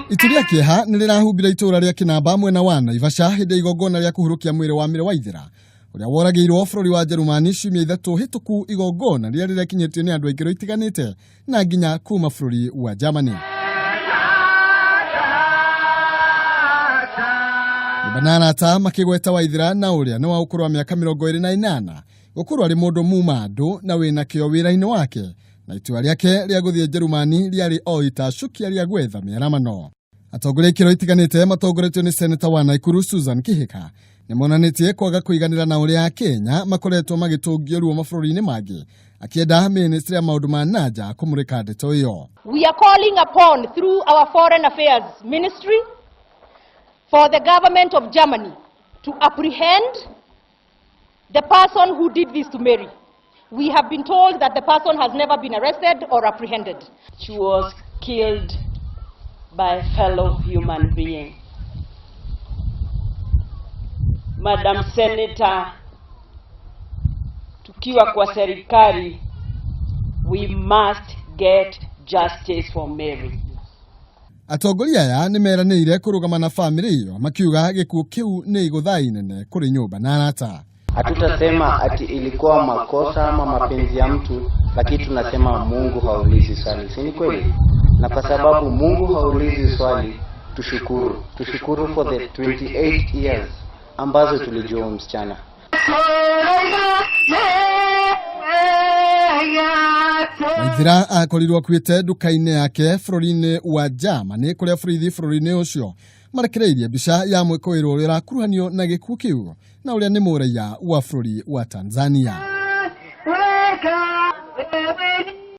Itu rĩa kĩeha nĩ rĩrahumbire itũũra rĩa Kĩnamba mwena wa Naivasha hĩndĩ ya igongona rĩa kũhurũkia mwĩrĩ wa Mary Waithera ũrĩa woragĩirwo bũrũri wa Njerumani ciumia 3 hĩtũku, igongona rĩrĩa rĩrekinyĩtio nĩ andũ aingĩ itiganĩte na nginya kuma bũrũri wa Germany. Nyũmba na arata makĩgweta Waithera na ũrĩa nĩ wa ũkũrũ wa mĩaka 28 gũkorwo arĩ mũndũ muma andũ na wĩna kĩo wĩra-inĩ wake, na itua rĩake rĩa gũthiĩ Njerumani rĩarĩ o itacũkia rĩa gwetha mĩaramano. Atongoria ikĩro itiganĩte matongoretio nĩ seneta wa Naikuru Susan Kihika nĩ monanĩtie kwaga kũiganĩra na ũrĩa Akenya makoretwo magĩtũngio ruo mabũrũri-inĩ mangĩ, akĩenda ministry ya maũndũ ma nanja kũmũrĩka ndeto ĩyo. We are calling upon through our Foreign Affairs Ministry for the government of Germany to apprehend the person who did this to Mary. We have been told that the person has never been arrested or apprehended. She was killed by a fellow human being. Madam Senator, tukiwa kwa serikali, we must get justice for Mary. Atongoria aya nĩ meranĩire kũrũgama na bamĩrĩ ĩyo, makiuga gĩkuũ kĩu nĩ igũtha inene kũrĩ nyũmba na arata. Hatutasema ati ilikuwa makosa ama mapenzi ya mtu, lakini tunasema Mungu haulizi swali, si ni kweli? Na kwa sababu Mungu haulizi swali, tushukuru, tushukuru for the 28 years ambazo tulijua huyu msichana. Waithera akorirwo akuĩte nduka-inĩ yake bũrũri-inĩ wa Germany, kũrĩa borithi bũrũri-inĩ ũcio marekereirie mbica ya mwĩkũĩrwo ũrĩa ũrakuruhanio na gĩkuũ kĩu na ũrĩa nĩ mũraiya wa bũrũri wa Tanzania.